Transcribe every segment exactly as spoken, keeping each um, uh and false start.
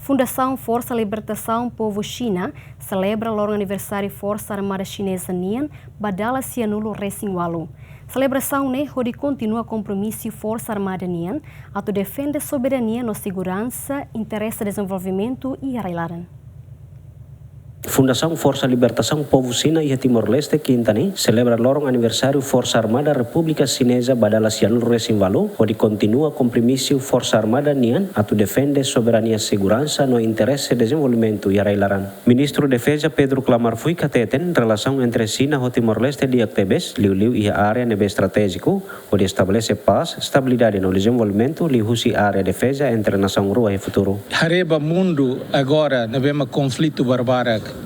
Fundasaun Forsa Libertasaun Povu Xina selebra loron aniversáriu Forsa Armada Xineza nian ba dala sianulu resin walu. Selebrasaun ne'e hodi kontinua kompromisu Forsa Armada nian atu defende soberania no seguransa, interese dezenvolvimentu iha rai-laran. Fundasaun Forsa Libertasaun Povu Xina iha Timor-Leste, Kinta ne'e, selebra loron aniversáriu Forsa Armada Repúblika Xineza ba dala sianulu resin walu, hodi kontinua kompromisu Forsa Armada nian atu defende soberania, seguransa no interese dezenvolvimentu iha rai-laran. Ministru Defeza Pedro Klamar Fuik hateten, relasaun entre Xina ho Timor-Leste di'ak tebes, liuliu iha área ne'ebé estratéjiku, hodi estabelese pás, estabilidade no dezenvolvimentu liuhusi área defeza entre nasaun rua iha futuru. Haree ba mundu agora ne'ebé mak konflitu barbarak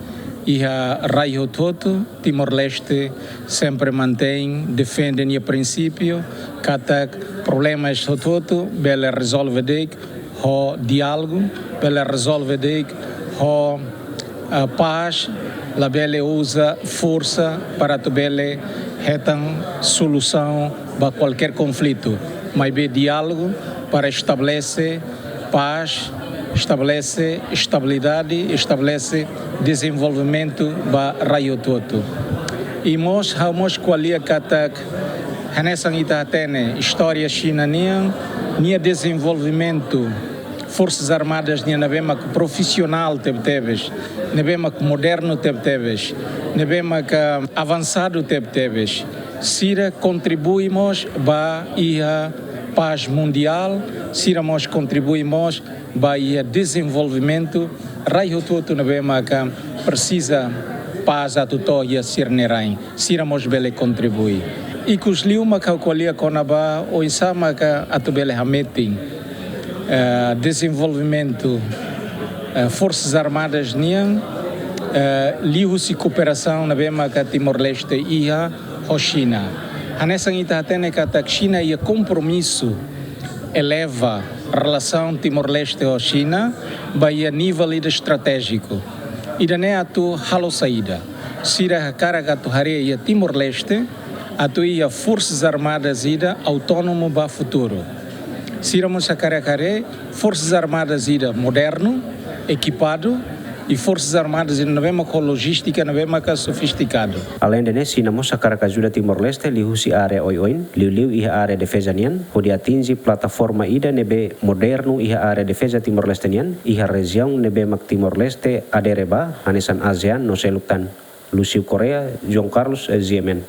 iha rai hotu-hotu, Timor-Leste sempre mantein, defende nia prinsípiu katak problemas hotu-hotu bele rezolve de'it ho diálogu, bele rezolve de'it ho, ah, pás, labele uza forsa para atu bele hetan solusaun ba kualkér konflitu. Maibé diálogu para estabelese pás, estabelese estabilidade, estabelese dezenvolvimentu ba rai hotu-hotu. I mós, ha'u mós ko'alia katak hanesan ita hatene, istória Xina nian, nia dezenvolvimentu, Forsas Armadas nian ne'ebé mak profisionál tebetebes, ne'ebé mak modernu tebetebes, ne'ebé mak, ah, avansadu tebetebes, sira kontribui mós ba iha pás mundiál, sira mós kontribui mós ba iha dezenvolvimentu rai hotu-hotu ne'ebé maka presiza pás atu to'o iha sira-nia rain, sira mós bele kontribui. Ikus liu maka ha'u ko'alia kona-ba oinsá maka atu bele hametin, eh, dezenvolvimentu, eh, Forsas Armadas nian, eh, liuhusi kooperasaun ne'ebé maka Timor-Leste iha ho Xina. Hanesan ita hatene katak Xina iha kompromisu eleva relasaun Timor-Leste ho Xina ba iha nivel ida estratéjiku. Ida-ne'e atu halo saida? Sira hakarak atu haree iha Timor-Leste atu iha Forsas Armadas ida autónomu ba futuru. Sira mós hakarak haree Forsas Armadas ida modernu, ekipadu, i Forsas Armadas ida ne'ebé mak ho lojístika ne'ebé maka sofistikadu. Aleinde ne'e, Xina mós hakarak ajuda Timor-Leste liuhusi área oioin, liuliu iha área defeza nian, hodi atinje plataforma ida ne'ebé modernu iha área defeza Timor-Leste nian, iha rejiaun ne'ebé mak Timor-Leste adere ba, hanesan ASEAN no seluk tan. Lúcio Correia, João Carlos, G M N.